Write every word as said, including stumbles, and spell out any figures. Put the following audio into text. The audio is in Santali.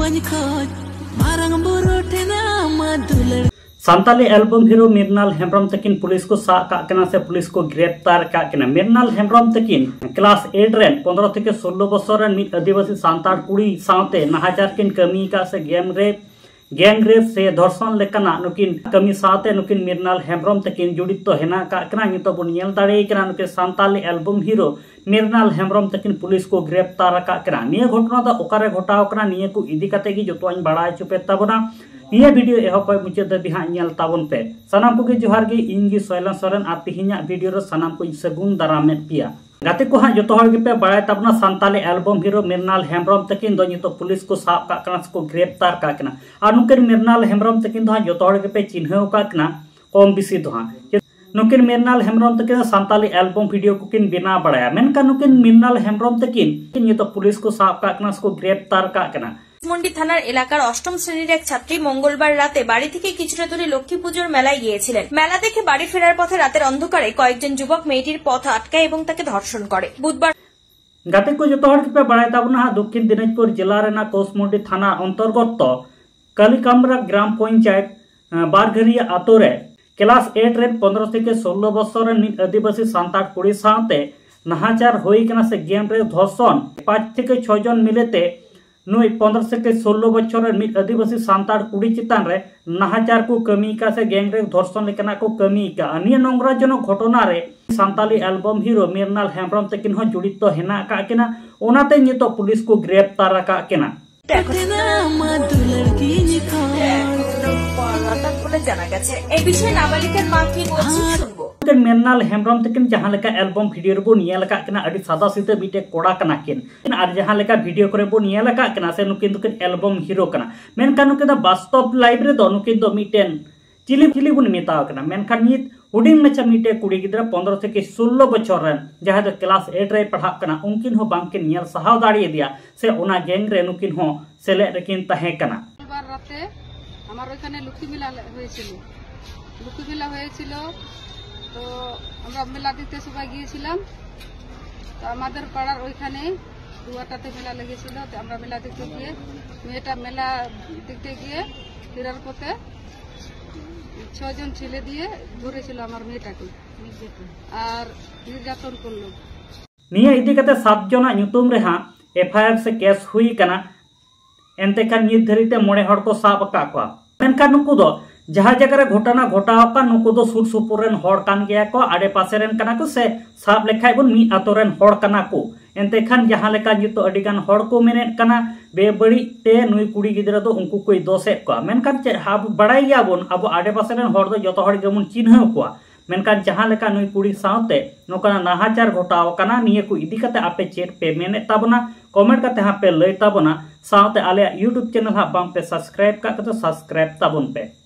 ᱠᱷᱚᱡ ᱢᱟᱨᱟᱝ ᱵᱩᱨᱩ ᱴᱷᱮᱱ ᱟᱢᱟᱜ ᱫᱩᱞᱟᱹᱲ᱾ ᱥᱟᱱᱛᱟᱞᱤ ᱮᱞᱵᱟᱢ ᱦᱤᱨᱳ ᱢᱤᱨᱱᱟᱞ ᱦᱮᱢᱵᱨᱚᱢ ᱛᱟᱹᱠᱤᱱ ᱯᱩᱞᱤᱥ ᱠᱚ ᱥᱟᱵ ᱠᱟᱜ ᱠᱤᱱᱟ ᱥᱮ ᱯᱩᱞᱤᱥ ᱠᱚ ᱜᱨᱮᱯᱛᱟᱨ ᱠᱟᱜ ᱠᱤᱱᱟ᱾ ᱢᱤᱨᱱᱟᱞ ᱦᱮᱢᱵᱨᱚᱢ ᱛᱟᱹᱠᱤᱱ ᱠᱞᱟᱥ ᱮᱭᱤᱴ ᱨᱮᱱ ᱯᱚᱱᱫᱽᱨᱚ ᱛᱷᱮᱠᱮ ᱥᱳᱞᱞᱳ ᱵᱚᱪᱷᱚᱨ ᱨᱮᱱ ᱢᱤᱫ ᱟᱹᱫᱤᱵᱟᱹᱥᱤ ᱥᱟᱱᱛᱟᱲ ᱠᱩᱲᱤ ᱥᱟᱶᱛᱮ ᱱᱟᱦᱟᱪᱟᱨ ᱠᱤᱱ ᱠᱟᱹᱢᱤ ᱟᱠᱟᱫ ᱥᱮ ᱜᱮᱝ ᱨᱮᱯ, ᱜᱮᱝ ᱨᱮᱯ ᱥᱮ ᱫᱷᱚᱨᱥᱚᱱ ᱞᱮᱠᱟᱱᱟᱜ ᱱᱩᱠᱤᱱ ᱠᱟᱹᱢᱤ ᱥᱟᱶᱛᱮ ᱱᱩᱠᱤᱱ ᱢᱤᱨᱱᱟᱞ ᱦᱮᱢᱵᱨᱚᱢ ᱛᱟᱹᱠᱤᱱ ᱡᱚᱲᱤᱛ ᱫᱚ ᱦᱮᱱᱟᱜ ᱟᱠᱟᱫ ᱠᱤᱱᱟ᱾ ᱱᱤᱛᱚᱜ ᱵᱚᱱ ᱧᱮᱞ ᱫᱟᱲᱮᱭᱟᱭ ᱠᱟᱱᱟ ᱱᱩᱠᱤᱱ ᱥᱟᱱᱛᱟᱞᱤ ᱮᱞᱵᱟᱢ ᱦᱤᱨᱳ ᱢᱤᱨᱱᱟᱞ ᱦᱮᱢᱵᱨᱚᱢ ᱛᱟᱹᱠᱤᱱ ᱯᱩᱞᱤᱥ ᱠᱚ ᱜᱨᱮᱯᱛᱟᱨ ᱟᱠᱟᱫ ᱠᱤᱱᱟ᱾ ᱱᱤᱭᱟᱹ ᱜᱷᱚᱴᱚᱱᱟ ᱫᱚ ᱚᱠᱟᱨᱮ ᱜᱷᱚᱴᱟᱣ ᱠᱟᱱᱟ, ᱱᱤᱭᱟᱹ ᱠᱚ ᱤᱫᱤ ᱠᱟᱛᱮ ᱜᱮ ᱡᱚᱛᱚᱣᱟᱜ ᱤᱧ ᱵᱟᱲᱟᱭ ᱦᱚᱪᱚ ᱯᱮ ᱛᱟᱵᱚᱱᱟ᱾ ᱱᱤᱭᱟᱹ ᱵᱷᱤᱰᱤᱭᱳ ᱮᱦᱚᱵ ᱠᱷᱚᱱ ᱢᱩᱪᱟᱹᱫ ᱫᱷᱟᱹᱵᱤᱡ ᱦᱟᱸᱜ ᱧᱮᱞ ᱛᱟᱵᱚᱱ ᱯᱮ᱾ ᱥᱟᱱᱟᱢ ᱠᱚᱜᱮ ᱡᱚᱦᱟᱨ ᱜᱮ, ᱤᱧ ᱜᱮ ᱥᱚᱭᱞᱚᱱ ᱥᱚᱨᱮᱱ ᱟᱨ ᱛᱤᱦᱤᱧᱟᱜ ᱵᱷᱤᱰᱤᱭᱳ ᱨᱮ ᱥᱟᱱᱟᱢ ᱠᱚᱧ ᱥᱟᱹᱜᱩᱱ ᱫᱟᱨᱟᱢᱮᱫ ᱯᱮᱭᱟ᱾ ᱜᱟᱛᱮ ᱠᱚ ᱦᱟᱸᱜ ᱡᱚᱛᱚ ᱦᱚᱲ ᱜᱮᱯᱮ ᱵᱟᱲᱟᱭ ᱛᱟᱵᱚᱱᱟ, ᱥᱟᱱᱛᱟᱞᱤ ᱮᱞᱵᱟᱢ ᱦᱤᱨᱳ ᱢᱤᱨᱱᱟᱞ ᱦᱮᱢᱵᱨᱚᱢ ᱛᱟᱹᱠᱤᱱ ᱫᱚ ᱱᱤᱛᱚᱜ ᱯᱩᱞᱤᱥ ᱠᱚ ᱥᱟᱵ ᱠᱟᱜ ᱠᱟᱱᱟ ᱥᱮᱠᱚ ᱜᱨᱮᱯᱛᱟᱨ ᱠᱟᱜ ᱠᱤᱱᱟ᱾ ᱟᱨ ᱱᱩᱠᱤᱱ ᱢᱤᱨᱱᱟᱞ ᱦᱮᱢᱵᱨᱚᱢ ᱛᱟᱹᱠᱤᱱ ᱫᱚ ᱦᱟᱸᱜ ᱡᱚᱛᱚ ᱦᱚᱲ ᱜᱮᱯᱮ ᱪᱤᱱᱦᱟᱹᱣ ᱠᱟᱜ ᱠᱤᱱᱟ ᱠᱚᱢ ᱵᱮᱥᱤ ᱫᱚ ᱦᱟᱸᱜ᱾ ᱱᱩᱠᱤᱱ ᱢᱤᱨᱱᱟᱞ ᱦᱮᱢᱵᱨᱚᱢ ᱛᱟᱹᱠᱤᱱ ᱫᱚ ᱥᱟᱱᱛᱟᱞᱤ ᱮᱞᱵᱟᱢ ᱵᱷᱤᱰᱤᱭᱳ ᱠᱚᱠᱤᱱ ᱵᱮᱱᱟᱣ ᱵᱟᱲᱟᱭᱟ, ᱢᱮᱱᱠᱷᱟᱱ ᱱᱩᱠᱤᱱ ᱢᱤᱨᱱᱟᱞ ᱦᱮᱢᱵᱨᱚᱢ ᱛᱟᱹᱠᱤᱱ ᱱᱤᱛᱚᱜ ᱯᱩᱞᱤᱥ ᱠᱚ ᱥᱟᱵ ᱠᱟᱜ ᱠᱤᱱᱟ ᱥᱮᱠᱚ ᱜᱨᱮᱯᱛᱟᱨ ᱠᱟᱜ ᱠᱤᱱᱟ᱾ মন্ডি থানার এলাকার অষ্টম শ্রেণীর এক ছাত্রী মঙ্গলবার রাতে বাড়ি থেকে কিছুটা দূরে লক্ষ্মী পুজোর মেলায় গিয়েছিলেন। মেলা দেখে বাড়ি ফেরার পথে রাতের অন্ধকারে কয়েকজন যুবক মেয়েটির পথ আটকায় এবং তাকে ধর্ষণ করে। বুধবার ᱜᱟᱛᱮ ᱠᱚ ᱡᱚᱛᱚ ᱦᱚᱲ ᱜᱮᱯᱮ ᱵᱟᱲᱟᱭ ᱛᱟᱵᱚᱱᱟ ᱦᱟᱸᱜ, ᱫᱚᱠᱠᱷᱤᱱ ᱫᱤᱱᱟᱡᱽᱯᱩᱨ ᱡᱮᱞᱟ ᱨᱮᱱᱟᱜ ᱠᱳᱥᱢᱩᱱᱰᱤ ᱛᱷᱟᱱᱟ ᱚᱱᱛᱚᱨᱜᱚᱛᱚ ᱠᱟᱞᱤᱠᱟᱢᱨᱟ ᱜᱨᱟᱢ ᱯᱚᱧᱪᱟᱭᱮᱛ, ᱟᱸ, ᱵᱟᱨᱜᱷᱟᱹᱨᱤᱭᱟᱹ ᱟᱛᱳ ᱨᱮ ᱠᱞᱟᱥ ᱮᱭᱤᱴ ᱨᱮᱱ ᱯᱚᱱᱫᱽᱨᱚ ᱛᱷᱮᱠᱮ ᱥᱳᱞᱞᱳ ᱵᱚᱪᱷᱚᱨ ᱨᱮᱱ ᱢᱤᱫ ᱟᱹᱫᱤᱵᱟᱹᱥᱤ ᱥᱟᱱᱛᱟᱲ ᱠᱩᱲᱤ ᱥᱟᱶᱛᱮ ᱱᱟᱦᱟᱪᱟᱨ ᱦᱩᱭ ᱠᱟᱱᱟ ᱥᱮ ᱜᱮᱝ ᱨᱮᱯ ᱫᱷᱚᱨᱥᱚᱱ᱾ ᱯᱟᱸᱪ ᱛᱷᱮᱠᱮ ᱪᱷᱚ ᱡᱚᱱ ᱢᱤᱞᱮᱛᱮ ᱱᱩᱭ ᱯᱚᱱᱫᱽᱨᱚ ᱛᱷᱮᱠᱮ ᱥᱳᱞᱞᱳ ᱵᱚᱪᱷᱚᱨ ᱨᱮᱱ ᱢᱤᱫ ᱟᱹᱫᱤᱵᱟᱹᱥᱤ ᱥᱟᱱᱛᱟᱲ ᱠᱩᱲᱤ ᱪᱮᱛᱟᱱ ᱨᱮ ᱱᱟᱦᱟᱪᱟᱨ ᱠᱚ ᱠᱟᱹᱢᱤ ᱟᱠᱟᱫ ᱥᱮ ᱜᱮᱝ ᱨᱮᱯ ᱫᱷᱚᱨᱥᱚᱱ ᱞᱮᱠᱟᱱᱟᱜ ᱠᱚ ᱠᱟᱹᱢᱤ ᱟᱠᱟᱫᱼᱟ᱾ ᱱᱤᱭᱟᱹ ᱱᱚᱝᱨᱟ ᱡᱚᱱᱚᱠ ᱜᱷᱚᱴᱚᱱᱟ ᱨᱮ ᱥᱟᱱᱛᱟᱞᱤ ᱮᱞᱵᱟᱢ ᱦᱤᱨᱳ ᱢᱤᱨᱱᱟᱞ ᱦᱮᱢᱵᱨᱚᱢ ᱛᱟᱹᱠᱤᱱ ᱦᱚᱸ ᱡᱚᱲᱤᱛ ᱫᱚ ᱦᱮᱱᱟᱜ ᱟᱠᱟᱫ ᱠᱤᱱᱟ, ᱚᱱᱟᱛᱮ ᱱᱤᱛᱚᱜ ᱯᱩᱞᱤᱥ ᱠᱚ ᱜᱨᱮᱯᱛᱟᱨ ᱟᱠᱟᱫ ᱠᱤᱱᱟ᱾ ᱮ ᱵᱤᱥᱚᱭ ᱱᱟᱵᱟᱞᱤᱠ ᱮᱨ ᱢᱟ ᱠᱤ ᱚᱞ ᱪᱤ ᱥᱩᱱᱵᱚ᱾ ᱢᱤᱨᱱᱟᱞ ᱦᱮᱢᱵᱨᱚᱢ ᱛᱟᱹᱠᱤᱱ ᱡᱟᱦᱟᱸ ᱞᱮᱠᱟ ᱮᱞᱵᱟᱢ ᱵᱷᱤᱰᱤᱭᱳ ᱨᱮᱵᱚᱱ ᱧᱮᱞ ᱟᱠᱟᱫ ᱠᱤᱱᱟ, ᱟᱹᱰᱤ ᱥᱟᱫᱟ ᱥᱤᱫᱟᱹ ᱢᱤᱫᱴᱮᱡ ᱠᱚᱲᱟ ᱠᱟᱱᱟ ᱠᱤᱱ, ᱟᱨ ᱡᱟᱦᱟᱸ ᱞᱮᱠᱟ ᱵᱷᱤᱰᱤᱭᱳ ᱠᱚᱨᱮ ᱵᱚᱱ ᱧᱮᱞ ᱟᱠᱟᱫ ᱠᱤᱱᱟ ᱥᱮ ᱱᱩᱠᱤᱱ ᱫᱚᱠᱤᱱ ᱮᱞᱵᱟᱢ ᱦᱤᱨᱳ ᱠᱟᱱᱟ, ᱢᱮᱱᱠᱷᱟᱱ ᱱᱩᱠᱤᱱ ᱫᱚ ᱵᱟᱥᱛᱚᱵ ᱞᱟᱭᱤᱯᱷ ᱨᱮᱫᱚ ᱱᱩᱠᱤᱱ ᱫᱚ ᱢᱤᱫᱴᱮᱱ ᱪᱤᱞᱤ ᱪᱤᱞᱤ ᱵᱚᱱ ᱢᱮᱛᱟᱣ ᱠᱟᱱᱟ, ᱢᱮᱱᱠᱷᱟᱱ ᱱᱤᱛ ᱦᱩᱰᱤᱧ ᱢᱟᱪᱷᱟ ᱢᱤᱫᱴᱮᱡ ᱠᱩᱲᱤ ᱜᱤᱫᱽᱨᱟᱹ ᱯᱚᱱᱫᱽᱨᱚ ᱛᱷᱮᱠᱮ ᱥᱳᱞᱞᱳ ᱵᱚᱪᱷᱚᱨ ᱨᱮᱱ, ᱡᱟᱦᱟᱸᱭ ᱫᱚ ᱠᱞᱟᱥ ᱮᱭᱤᱴ ᱨᱮᱭ ᱯᱟᱲᱦᱟᱜ ᱠᱟᱱᱟ, ᱩᱱᱠᱤᱱ ᱦᱚᱸ ᱵᱟᱝᱠᱤᱱ ᱧᱮᱞ ᱥᱟᱦᱟᱣ ᱫᱟᱲᱮᱭᱟᱫᱮᱭᱟ ᱥᱮ ᱚᱱᱟ ᱜᱮᱝ ᱨᱮ ᱱᱩᱠᱤᱱ ᱦᱚᱸ ᱥᱮᱞᱮᱫ ᱨᱮᱠᱤᱱ ᱛᱟᱦᱮᱸ ᱠᱟᱱᱟ᱾ বার রাতে আমার ওইখানে লক্ষ্মী মেলা হয়েছিল। লক্ষ্মী মেলা হয়েছিল, তো আমরা মেলা দেখতে সবাই গিয়েছিলাম। তো আমাদের পাড়ার ওইখানে দুয়াটাতে মেলা লেগেছিল, তো আমরা মেলা দেখতে গিয়ে, মেয়েটা মেলা দেখতে গিয়ে ফেরার পথে ছজন ছেলে দিয়ে ধরেছিল আমার মেয়েটাকে আর নির্যাতন করলো। ᱱᱤᱭᱟᱹ ᱤᱫᱤ ᱠᱟᱛᱮ ᱥᱟᱛ ᱡᱚᱱᱟᱜ ᱧᱩᱛᱩᱢ ᱨᱮ ᱦᱟᱸᱜ ᱮᱯᱷ ᱟᱭ ᱟᱨ ᱥᱮ ᱠᱮᱥ ᱦᱩᱭ ᱟᱠᱟᱱᱟ᱾ ᱮᱱᱛᱮ ᱠᱷᱟᱱ ᱱᱤᱛ ᱫᱷᱟᱹᱨᱤᱡ ᱛᱮ ᱢᱚᱬᱮ ᱦᱚᱲ ᱠᱚ ᱥᱟᱵ ᱟᱠᱟᱫ ᱠᱚᱣᱟ᱾ ᱢᱮᱱᱠᱷᱟᱱ ᱱᱩᱠᱩ ᱫᱚ ᱡᱟᱦᱟᱸ ᱡᱟᱭᱜᱟ ᱨᱮ ᱜᱷᱚᱴᱚᱱᱟ ᱜᱷᱚᱴᱟᱣ ᱟᱠᱟᱱ, ᱱᱩᱠᱩ ᱫᱚ ᱥᱩᱨ ᱥᱩᱯᱩᱨ ᱨᱮᱱ ᱦᱚᱲ ᱠᱟᱱ ᱜᱮᱭᱟ ᱠᱚ, ᱟᱰᱮ ᱯᱟᱥᱮ ᱨᱮᱱ ᱠᱟᱱᱟ ᱠᱚ, ᱥᱮ ᱥᱟᱵ ᱞᱮᱠᱷᱟᱡ ᱵᱚᱱ ᱢᱤᱫ ᱟᱛᱳ ᱨᱮᱱ ᱦᱚᱲ ᱠᱟᱱᱟ ᱠᱚ᱾ ᱮᱱᱛᱮ ᱠᱷᱟᱱ ᱡᱟᱦᱟᱸ ᱞᱮᱠᱟ ᱱᱤᱛᱚᱜ ᱟᱹᱰᱤ ᱜᱟᱱ ᱦᱚᱲ ᱠᱚ ᱢᱮᱱᱮᱫ ᱠᱟᱱᱟ, ᱵᱮᱵᱟᱹᱲᱤᱡ ᱛᱮ ᱱᱩᱭ ᱠᱩᱲᱤ ᱜᱤᱫᱽᱨᱟᱹ ᱫᱚ ᱩᱱᱠᱩ ᱠᱚᱭ ᱫᱳᱥᱮᱫ ᱠᱚᱣᱟ᱾ ᱢᱮᱱᱠᱷᱟᱱ ᱪᱮᱫ ᱟᱵᱚ ᱵᱟᱲᱟᱭ ᱜᱮᱭᱟᱵᱚᱱ, ᱟᱵᱚ ᱟᱰᱮ ᱯᱟᱥᱮ ᱨᱮᱱ ᱦᱚᱲ ᱫᱚ ᱡᱚᱛᱚ ᱦᱚᱲ ᱜᱮᱵᱚᱱ ᱪᱤᱱᱦᱟᱹᱣ ᱠᱚᱣᱟ᱾ ᱢᱮᱱᱠᱷᱟᱱ ᱡᱟᱦᱟᱸ ᱞᱮᱠᱟ ᱱᱩᱭ ᱠᱩᱲᱤ ᱥᱟᱶᱛᱮ ᱱᱚᱝᱠᱟᱱᱟᱜ ᱱᱟᱦᱟᱪᱟᱨ ᱜᱷᱚᱴᱟᱣ ᱟᱠᱟᱱᱟ, ᱱᱤᱭᱟᱹ ᱠᱚ ᱤᱫᱤ ᱠᱟᱛᱮ ᱟᱯᱮ ᱪᱮᱫ ᱯᱮ ᱢᱮᱱᱮᱫ ᱛᱟᱵᱚᱱᱟ? ᱠᱚᱢᱮᱱᱴ ᱠᱟᱛᱮ ᱦᱟᱸᱜ ᱯᱮ ᱞᱟᱹᱭ ᱛᱟᱵᱚᱱᱟ᱾ ᱥᱟᱶᱛᱮ ᱟᱞᱮᱭᱟᱜ YouTube ᱪᱮᱱᱮᱞ ᱦᱟᱸᱜ ᱵᱟᱝ ᱯᱮ ᱥᱟᱵᱥᱠᱨᱟᱭᱤᱵ ᱠᱟᱜ ᱠᱷᱟᱡ ᱫᱚ ᱥᱟᱵᱥᱠᱨᱟᱭᱤᱵ ᱛᱟᱵᱚᱱ ᱯᱮ᱾